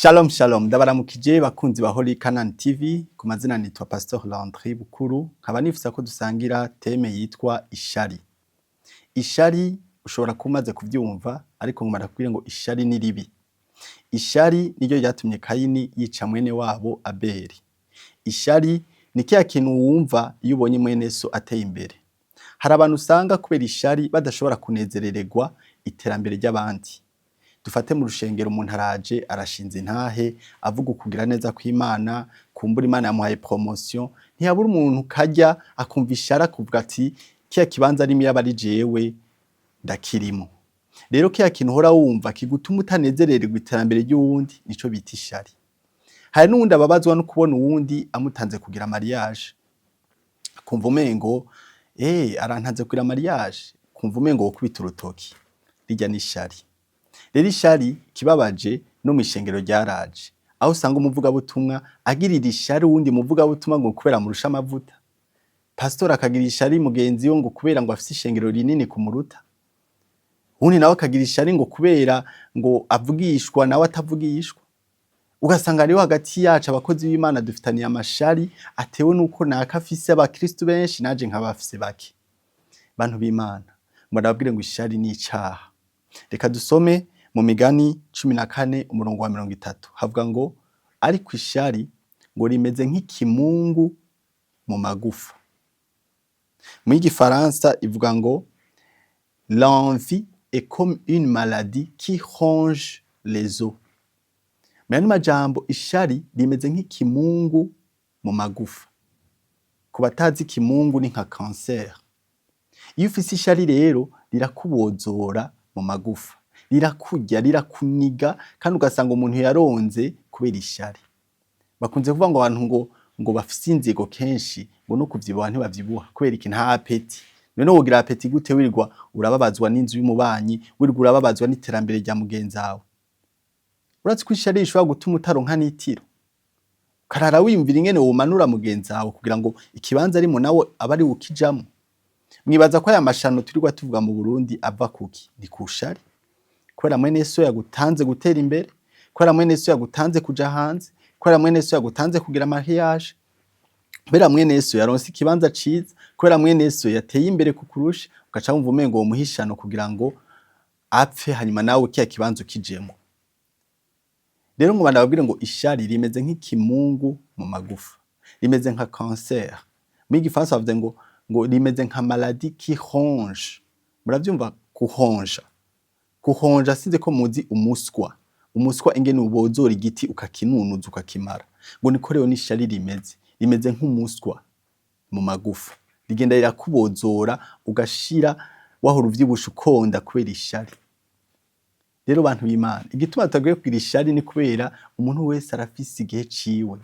Shalom shalom, ndabaramukije bakunzi ba Holy Canaan TV. Ku mazina nitwa Pastor Landry Bukuru, nkaba nifuza ko dusangira thème yitwa ishari. Ishari ushobora kuba umaze kuvyumva, ariko ngomba ndakubwire ngo ishari ni ribi. Ishari niryo ryatumye Kayini yica mwene wabo Abeli. Ishari ni kiya kintu wumva iyo ubonye mwene so ateye imbere. Hari abantu usanga kubera ishari badashobora kunezerererwa iterambere ry'abandi. Dufate mu rushengero, umuntu araje arashinze intahe avuga ukugira neza kw'Imana, kumbura Imana yamuhaye promotion, ntiyabura umuntu kajya akumva ishari, akuvuga ati: "Kiya kibanza arimo yaba ari jewe ndakirimo." Rero kiya kintu uhora wumva kigutuma utanezerererwa iterambere ry'uwundi, nico bita ishari. Hari n'uwundi ababazwa no kubona uwundi amutanze kugira mariage, akumva umengo arantanze kugira mariage, kumva umengo wokubita urutoki. Rirya n'ishari. Rero ishari kibabaje no mw'ishengero ryaraje, aho usanga umuvugabutumwa agirira ishari uwundi muvugabutumwa ngo kubera amurusha amavuta, pastor akagira ishari mugenzi we ngo kubera ngo afise ishengero rinini kumuruta, uwundi nawe akagira ishari ngo kubera ngo avugishwa nawe atavugishwa. Ugasanga rero hagati yacu abakozi b'Imana dufitaniye amashari atewe nuko naka afise abakristu benshi, naje nkaba afise bake. Bantu b'Imana, ndababwire ngo ishari ni icaha. Reka dusome mu Migani 14 umurongo wa 30, havuga ngo: "Ariko ishari ngo rimeze nk'ikimungu mu magufa." Mu gifaransa ivuga ngo: "L'envie est comme une maladie qui ronge les os." Mu yandi majambo, ishari rimeze nk'ikimungu mu magufa. Ku batazi, ikimungu ni nka cancer. Iyo ufise ishari rero rirakubozora mu magufa, rirakurya, rirakuniga, kandi ugasanga umuntu yaronze kubera ishari. Bakunze kuvuga ngo abantu ngo bafise inzigo kenshi ngo no kuvyibuha ntibavyibuha. Kubera iki? Nta appétit. None wogira appétit gute wirirwa urababazwa n'inzu y'umubanyi, wirirwa urababazwa n'iterambere rya mugenzi wawe? Urazi ko ishari rishobora gutuma utaronka n'itiro, ukarara wiyumvira ingene womanura mugenzi wawe kugira ngo ikibanza arimo nawe abe ari ukijamwo. Mwibaza ko aya mashano turirwa tuvuga mu Burundi ava kuki? Ni kushari, kubera mwene so yagutanze gutera imbere, kubera mwene so yagutanze kuja hanze, kubera mwene so yagutanze kugira mariage, kubera mwene so yaronse ikibanza ciza, kubera mwene so yateye imbere kukurusha, ugaca wumva umengo womuhishano kugira ngo apfe, hanyuma nawe kiya kibanza ukijemwo. Rero ngo ndababwire ngo ishari rimeze nk'ikimungu mu magufa, rimeze nka cancer. Muri gifaransa bavuze ngo rimeze nka maladie qui ronge. Muravyumva kuhonja? Kuhonja, sinzi ko muzi umuswa. Umuswa ingene ubozora igiti ukakinunuza ukakimara, ngo niko rero n'ishari rimeze nk'umuswa mu magufa, rigenda rirakubozora ugashira wahora uvyibushe ukonda kubera ishari. Rero bantu b'Imana, igituma tutagwiye kugira ishari ni kubera umuntu wese arafise igihe ciwe.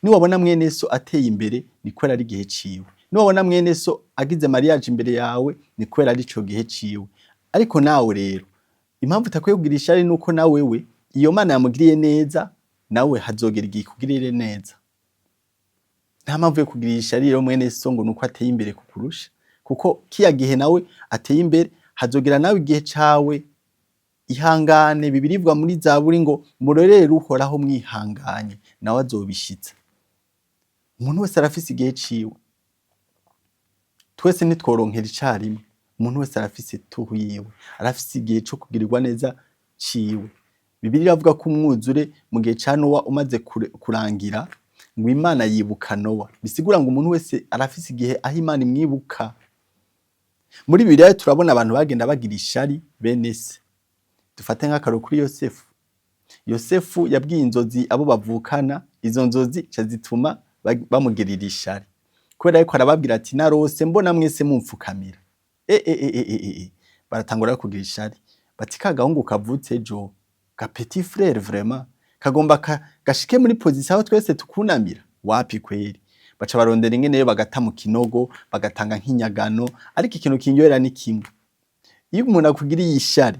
Niwabona mwene so ateye imbere, ni kubera ari igihe ciwe. Niwabona mwene so agize mariage imbere yawe, ni kubera ari ico gihe ciwe. Ariko nawe rero impamvu utakwiye kugira ishari nuko na wewe iyo Mana yamugiriye neza, nawe hazogera igihe ikugirire neza. Nta mpamvu yo kugira ishari rero mwene so ngo nuko ateye imbere kukurusha, kuko kiya gihe nawe ateye imbere hazogera nawe igihe cawe. Ihangane. Bibiliya ivuga muri Zaburi ngo: "Murorere Uhoraho mwihanganye, nawe azobishitsa." Umuntu wese arafise igihe ciwe. Twese ntitworonkera icarimwe. Umuntu wese arafise tour yiwe, arafise igihe co kugirirwa neza ciwe. Bibiliya iravuga ko umwuzure mu gihe ca Nowa umaze kurangira, ngo Imana yibuka Nowa. Bisigura ngo umuntu wese arafise igihe aho Imana imwibuka. Muri Bibiliya turabona abantu bagenda bagira ishari bene se. Dufate nk'akarorero kuri Yosefu. Yosefu yabwiye inzozi abo bavukana, izo nzozi ca zituma bamugirira ishari, kubera yuko arababwira ati: "Narose mbona mwese mumfukamira." E, e, e, e, e, e. Baratangura kugira ishari bati: "Ka gahungu kavutse ejo, ka petit frère, vraiment kagomba gashike muri position aho twese tukunamira? Wapi kweri." Baca barondera ingene bagata mu kinogo, bagatanga nk'inyagano. Ariko ikintu kindyohera ni kimwe: iyo umuntu akugiriye ishari,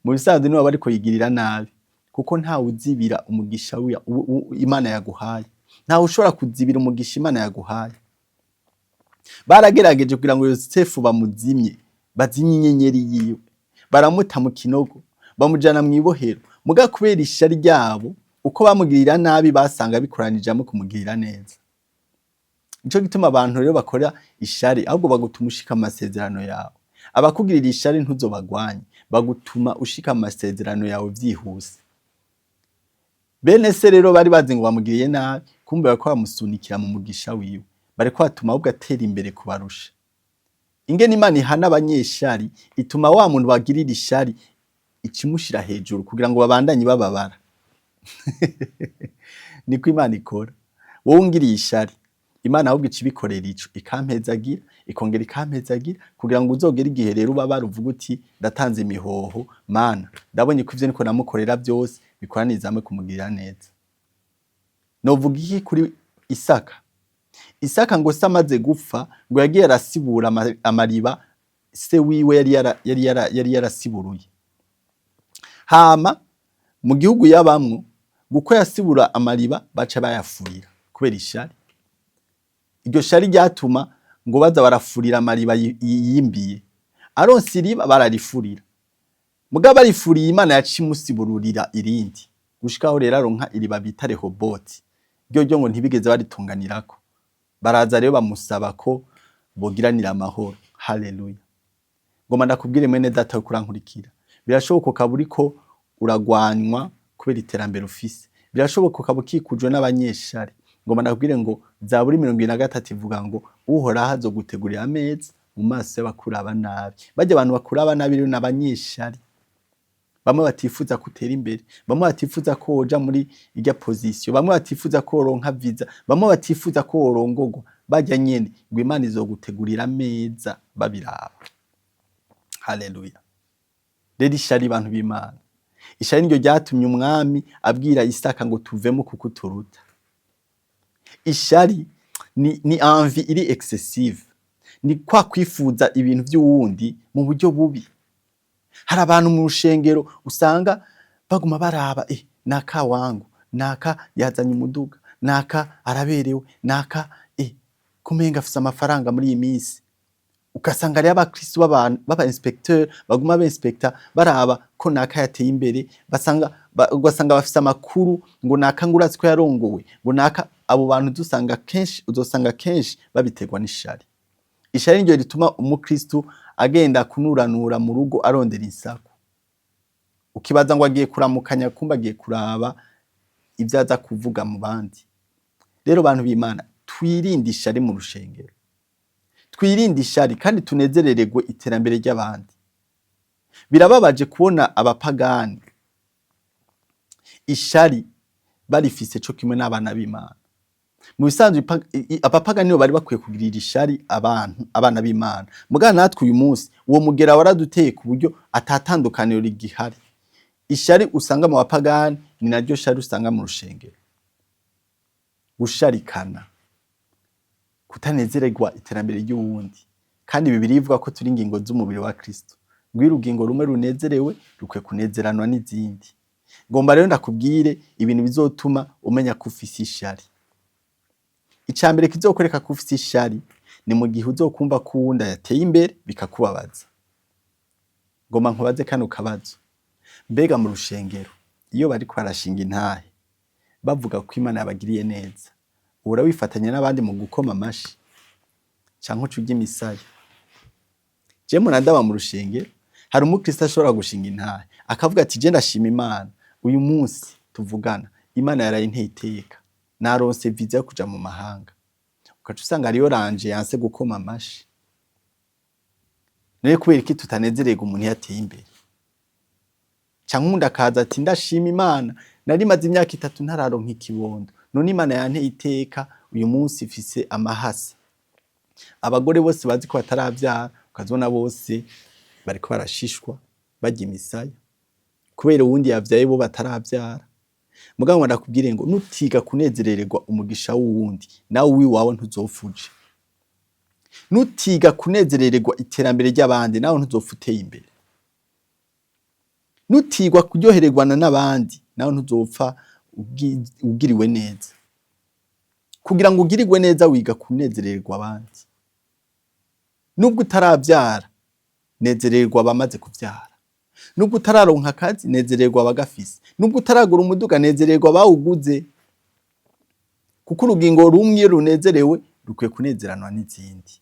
mu bisanzwe niwe aba ariko yigirira nabi, kuko ntawe uzibira umugisha Imana yaguhaye. Ntawe ushobora kuzibira umugisha Imana yaguhaye. Baragerageje kugira ngo Yosefu bamuzimye, bazimye inyenyeri yiwe, baramuta mu kinogo, bamujana mw'ibohero. Mugabo Imana yaramurinze. Muga kubera ishari ryabo, uko bamugirira nabi basanga bikoranijamwo kumugirira neza. Nico gituma abantu rero bakora ishari ahubwo bagutuma ushika mu masezerano yawe. Abakugirira ishari ntuzobagwanye, bagutuma ushika mu masezerano yawe vyihuse. Bene se rero bari bazi ngo bamugiriye nabi, kumbe bariko bamusunikira mu mugisha wiwe, bariko batuma ahubwo atera imbere kubarusha. Ingene Imana ihana abanyeshari, ituma wa muntu bagirira ishari ikimushira hejuru kugira ngo babandanye bababara. Niko Imana ikora. Wowe ungiriye ishari, Imana ahubwo ica ibikorera ico, ikampezagira, ikongera ikampezagira, kugira ngo uzogere igihe rero ubabara uvuge uti ndatanze imihoho, Mana ndabonye ko ivyo niko namukorera vyose bikoraniriza hamwe kumugirira neza. Novuga iki kuri Isaka? Isaka ngo se amaze gupfa, ngo yagiye arasibura amariba se wiwe yari yarasiburuye. Hama mu gihugu yabamwo, uko yasibura amariba baca bayafurira kubera ishari. Iryo shari ryatuma ngo baza barafurira amariba yimbiye. Aronse iriba bararifurira. Mugabo barifuriye, Imana yaciye imusibururira irindi. Gushikaho rero aronka iriba bita Rehoboti. Ryo ryo ngo ntibigeze baritunganirako. Baraza rero bamusaba ko bogiranira amahoro. Haleluya. Ngoma ndakubwire mwene data uriko urankurikira. Birashoboka ukaba uriko uragwanywa kubera iterambere ufise. Birashoboka ukaba ukikujwe n'abanyeshari. Ngoma ndakubwire ngo Zaburi 73 ivuga ngo Uhoraho azogutegurira ameza mu maso y'abakuraba nabi. Barya abantu bakuraba nabi rero n'abanyeshari. Bamwe batifuza ko utera imbere, bamwe batifuza ko woja muri irya position, bamwe batifuza ko woronka visa, bamwe batifuza ko worongorwa. Barya nyene ngo Imana izogutegurira ameza babiraba. Haleluya. Rero ishari, bantu b'Imana, ishari niryo ryatumye umwami abwira Isaka ngo tuvemo kuko uturuta. Ishari ni envie iri excessive, ni kwa kwifuza ibintu vy'uwundi mu buryo bubi. Hari abantu mu rushengero usanga baguma baraba naka wangu, naka yazanye umuduga, naka araberewe, naka kumenga afise amafaranga muri iyi minsi. Ugasanga rero abakristo b'aba inspecteur baguma b'inspecta baraba ko naka yateye imbere, basanga ugasanga bafise amakuru ngo naka ngo urazi ko yarongowe, ngo naka. Abo bantu dusanga kenshi, uzosanga kenshi babiterwa n'ishari. Ishari niryo rituma umukristo agenda kunuranura mu rugo arondera insaku, ukibaza ngo agiye kuramukanya, kumba agiye kuraba ivyo aza kuvuga mu bandi. Rero bantu b'Imana, twirinde ishari mu rushengero, twirinde ishari kandi tunezerererwe iterambere ry'abandi. Birababaje kubona abapagani ishari barifise co kimwe n'abana b'Imana. Mu bisanzwe abapagani nibo bari bakwiye kugirira ishari abantu, abana b'Imana. Mugabo natwe uyu munsi uwo mugera waraduteye ku buryo atatandukaniro rigihari. Ishari usanga mu bapagani ni naryo shari usanga mu rushengero. Gusharikana, kutanezererwa iterambere ry'uwundi. Kandi Bibiliya ivuga ko turi ingingo z'umubiri wa Kristo, ngo iyo urugingo rumwe runezerewe rukwiye kunezeranwa n'izindi. Ngomba rero ndakubwire ibintu bizotuma umenya ko ufise ishari. Ica mbere kizokwereka ko ufise ishari ni mu gihe uzokumva ko uwundi yateye imbere bikakubabaza. Ngomba nkubaze kano kabazo: mbega mu rushengero iyo bariko barashinga intahe bavuga ko Imana yabagiriye neza, uhora wifatanya n'abandi mu gukoma amashi canke uca urya imisaya? Je murandaba, mu rushengero hari umukristo ashobora gushinga intahe akavuga ati je ndashima Imana, uyu munsi tuvugana Imana yaraye inteye iteka, naronse visa yo kuja mu mahanga. Ugaca usanga hariyo ranje yanse gukoma amashi. None kubera iki tutanezererwa umuntu iyo ateye imbere? Canke uwundi akaza ati ndashima Imana, nari maze imyaka 3 ntararonka ikibondo, none Imana yanteye iteka, uyu munsi mfise amahasa. Abagore bose bazi ko bataravyara, ukazibona bose bariko barashishwa barya imisaya kubera uwundi yavyaye bo bataravyara. Mugabo ndakubwire ngo nutiga kunezerererwa umugisha w'uwundi, nawe uwiwawe ntuzopfa uje. Nutiga kunezerererwa iterambere ry'abandi, nawe ntuzopfa uteye imbere. Nutigwa kuryohererwana n'abandi, nawe ntuzopfa ugiriwe neza. Kugira ngo ugirirwe neza wiga kunezerererwa abandi. Nubwo utaravyara, nezererwa abamaze kuvyara. Nubwo utararonka akazi, nezererwa abagafise. Nubwo utaragura umuduga, nezererwa abawuguze. Kuko urugingo rumwe iyo runezerewe rukwiye kunezeranwa n'izindi.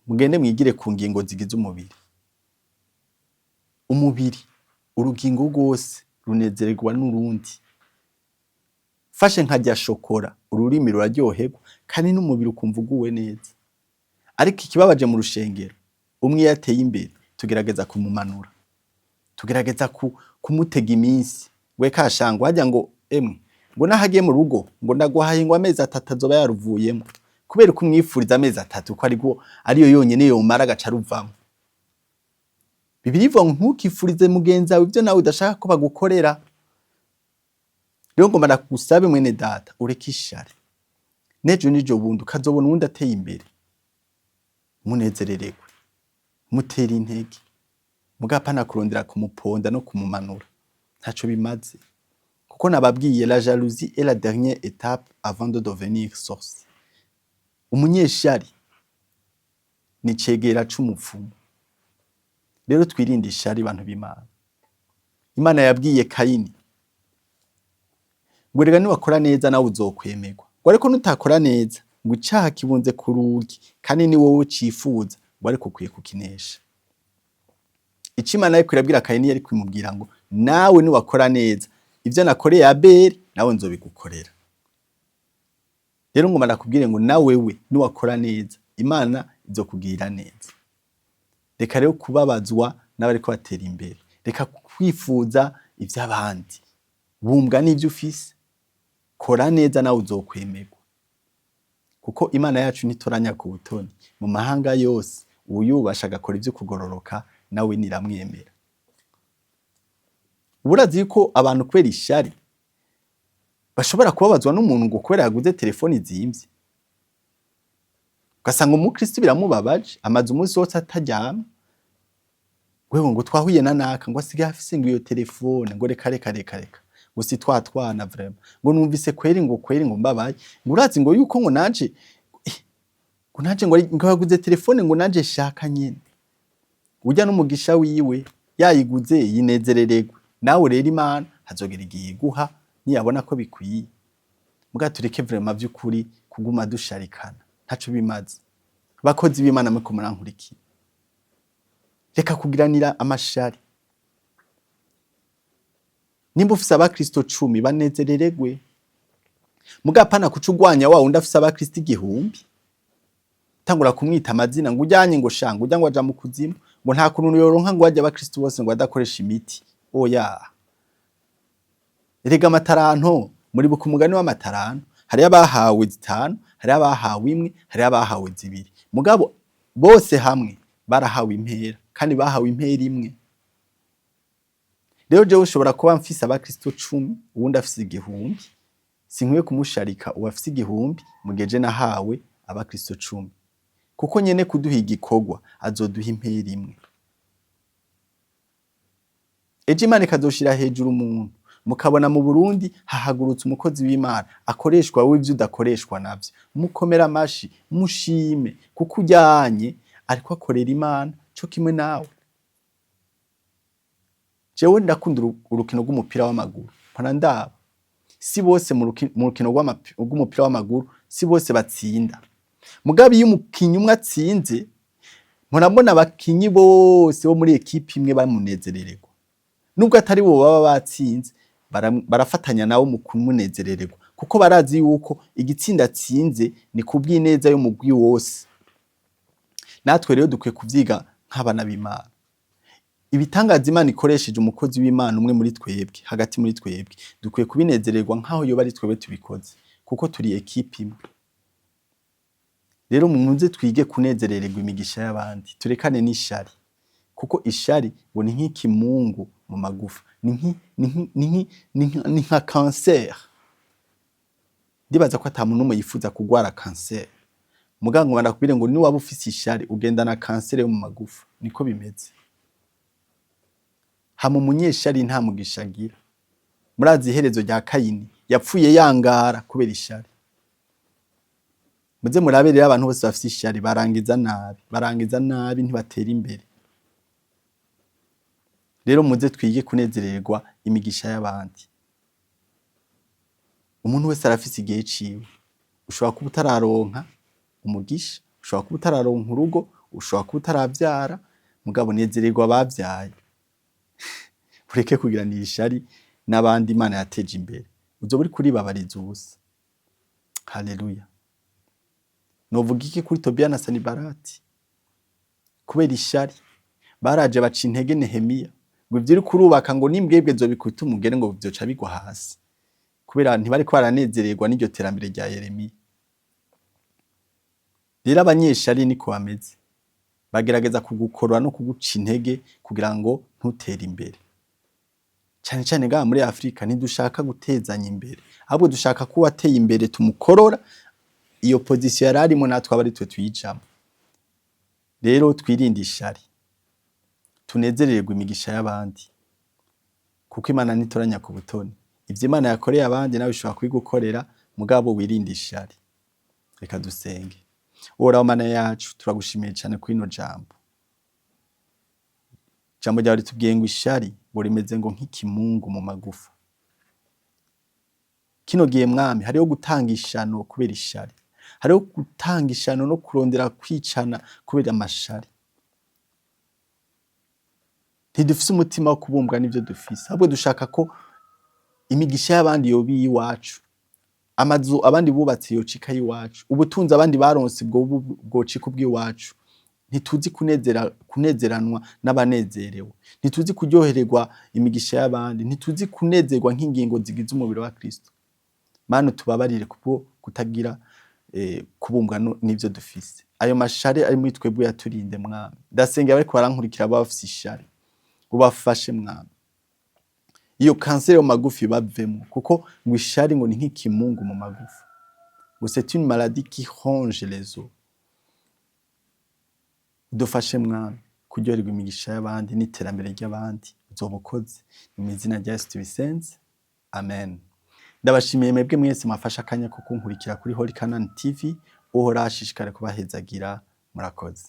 Mugende mwigire ku ngingo zigize umubiri. Umubiri, urugingo rwose runezererwa n'urundi. Fashe nkarya shokora, ururimi ruraryoherwa kandi n'umubiri ukumva uguwe neza. Ariko ikibabaje mu rushengero, umwe iyo ateye imbere tugerageza kumumanura, tugerageza kumutega iminsi. We kashangwa harya ngo emwe ngo nahagiye mu rugo ngo ndaguhaye ngo amezi 3 azoba yaruvuyemo, kubera ko umwifuriza amezi 3 ko ariko ariyo yonyene yomara agaca aruvamo. Bibiliya ivuga ngo ntukifurize mugenzi wawe ivyo nawe udashaka ko bagukorera. Rero ngomba ndakusabe mwene data, ureke ishari. Nejo nijo bundi ukazobona uwundi ateye imbere, munezerererwe, mutere intege, mugabo apana kurondera kumuponda no kumumanura, ntaco bimaze. Kuko nababwiye, la jalousie est la dernière étape avant de devenir sorcier. Umunyeshari ni icegera c'umupfumu. Rero twirinde ishari, bantu b'Imana. Imana yabwiye Kayini ngo erega niwakora neza nawe uzokwemerwa, ngo ariko nutakora neza ngo icaha kibunze ku rugi kandi ni wowe ucifuza, ngo ariko ukwiye kukinesha. Ico Imana yariko irabwira Kayini, yariko imubwira ngo nawe niwakora neza, ivyo nakoreye Abeli nawe nzobigukorera. Rero ngomba ndakubwire ngo nawewe niwakora neza, Imana izokugirira neza. Reka rero kubabazwa n'abariko batera imbere, reka kwifuza ivy'abandi, bumbwa n'ivyo ufise, kora neza nawe uzokwemerwa. Kuko Imana yacu ntitoranya ku butoni, mu mahanga yose uwuyubasha agakora ivyo kugororoka nawe niramwemera. Urazi yuko abantu kubera ishari bashobora kubabazwa n'umuntu ngo kubera yaguze telefoni izimvye, ugasanga umukristo biramubabaje, amaze umunsi wose ataryama, wewe ngo twahuye na naka ngo asigaye afise ngo iyo telefone, ngo reka reka reka reka, ngo si twa twana vraiment, ngo numvise kweri ngo kweri ngo mbabaye, ngo urazi ngo yuko ngo nanje ngo nanje ngo yaguze telefone ngo nanje shaka nyene. Urya n'umugisha wiwe, yayiguze yinezerererwe. Nawe rero Imana hazogera igihe iguha niyabona ko bikwiye. Muga tureke vraiment vy'ukuri kuguma dusharikana, ntaco bimaze. Bakozi b'Imana muriko murankurikira, reka kugiranira amashari. Nimba ufise abakristo 10, banezerererwe, muga apana kuca urwanya wa wundi afise abakristo 1000, tangura kumwita amazina ngo ujyanye ngo shanga ujya ngo aja mu kuzimu, ngo nta kuntu yoronka ngo ajye abakristo bose ngo adakoresha imiti. Oya, erega amataranto, muribuka umugani w'amataranto, hariyo abahawe 5, hariyo abahawe 1, hariyo abahawe 2, mugabo bose hamwe barahawe impera, kandi bahawe impera imwe. Rero jewe ushobora kuba mfise abakristo 10, uwundi afise 1000, sinkwiye kumusharika uwafise 1000 mu gihe je nahawe abakristo 10, kuko nyene kuduha igikorwa azoduha impera imwe. Ejo Imana ikazoshira hejuru umuntu, mukabona mu Burundi hahagurutse umukozi w'Imana akoreshwa wowe ivyo udakoreshwa navyo, mukomera amashi, mushime, kuko ujyanye ariko akorera Imana co kimwe nawe. Jewe ndakunda urukino rw'umupira w'amaguru, mpora ndaba. Si bose mu rukino rw'umupira w'amaguru, si bose batsinda, mugabo iyo umukinyi umwe atsinze, mpora mbona abakinyi bose bo muri ekipi imwe bamunezerererwa, nubwo atari bo baba batsinze. Barafatanya nawe mu kumunezerererwa, kuko barazi yuko igitsinda atsinze ni kubw'ineza y'umugwi wose. Natwe rero dukwiye kuvyiga nk'abana b'Imana. Ibitangaza Imana ikoresheje umukozi w'Imana umwe muri twebwe, hagati muri twebwe, dukwiye kubinezererwa nk'aho yoba ari twebwe tubikoze, kuko turi ekipi imwe. Rero muze twige kunezerererwa imigisha y'abandi, turekane n'ishari, kuko ishari ngo ni nk'ikimungu mu magufa, ni nka kanseri. Ndibaza ko ata muntu n'umwe yifuza kugwara kanseri, mugabo ngo ndakubwire ngo niwaba ufise ishari ugendana kanseri yo mu magufa, niko bimeze. Hama umunyeshari nta mugisha agira. Murazi iherezo rya Kayini, yapfuye yangara kubera ishari. Muze murabe rero, abantu bose bafise ishari barangiza nabi, barangiza nabi, ntibatera imbere. Rero muze twige kunezererwa imigisha y'abandi. Umuntu wese arafise igihe ciwe. Ushobora kuba utararonka umugisha, ushobora kuba utararonka urugo, ushobora kuba utaravyara, mugabo nezererwa abavyaye. Ureke kugiranira ishari n'abandi Imana yateje imbere. Uzoba uriko uribabariza ubusa. Haleluya. Novuga iki kuri Tobiya na Sanibalati? Kubera ishari baraje baca intege Nehemiya ngo ivyo uriko urubaka ngo n'imbwebwe zobikubita umugere ngo vyoca bigwa hasi, kubera ntibariko baranezererwa n'iryo terambere rya Yeremiya. Rero abanyeshari niko bameze, bagerageza kugukorora no kuguca intege kugira ngo ntutere imbere. Cane cane ngaha muri Afrika ntidushaka gutezanya imbere, ahubwo dushaka ko uwateye imbere tumukorora iyo position yari arimo, natwe aba ari twe tuyijamwo. Rero twirinde ishari, tunezererwe imigisha y'abandi, kuko Imana ntitoranya ku butoni. Ivyo Imana yakoreye abandi nawe ishobora kubigukorera, mugabo wirinde ishari. Reka dusenge. Uhoraho Mana yacu, turagushimiye cane kuri rino jambo. Ijambo ryawe ritubwiye ngo ishari ngo rimeze ngo nk'ikimungu mu magufa. Kino gihe, Mwami, hariho gutanga ishano kubera ishari, hariho gutanga ishano no kurondera kwicana kubera amashari. Ntidufise umutima wo kubumbwa n'ivyo dufise, ahubwo dushaka ko imigisha y'abandi yoba iyiwacu, amazu abandi bubatse yocika ayiwacu, ubutunzi abandi baronse bwocika ubw'iwacu. Ntituzi kunezeranwa n'abanezerewe, ntituzi kuryohererwa imigisha y'abandi, ntituzi kunezerwa nk'ingingo zigize umubiri wa Kristo. Mana, tubabarire kubwo kutagira kubumbwa n'ivyo dufise. Ayo mashari ari muri twebwe yaturinde, Mwami. Ndasengera bariko barankurikira baba bafise ishari, ubafashe, Mwami, iyo kanseri yo mu magufa bavemo, kuko ngo ishari ngo ni nk'ikimungu mu magufa, ngo c'est une maladie qui ronge les os. Udufashe, Mwami, kuryoherwa imigisha y'abandi n'iterambere ry'abandi. Uzoba ukoze. Ni mu izina rya Yesu tubisenze, amen. Ndabashimiye mwebwe mwese mwafashe akanya ko kunkurikira kuri Holy Canaan TV. Uhoraho ashishikare kubahezagira. Murakoze.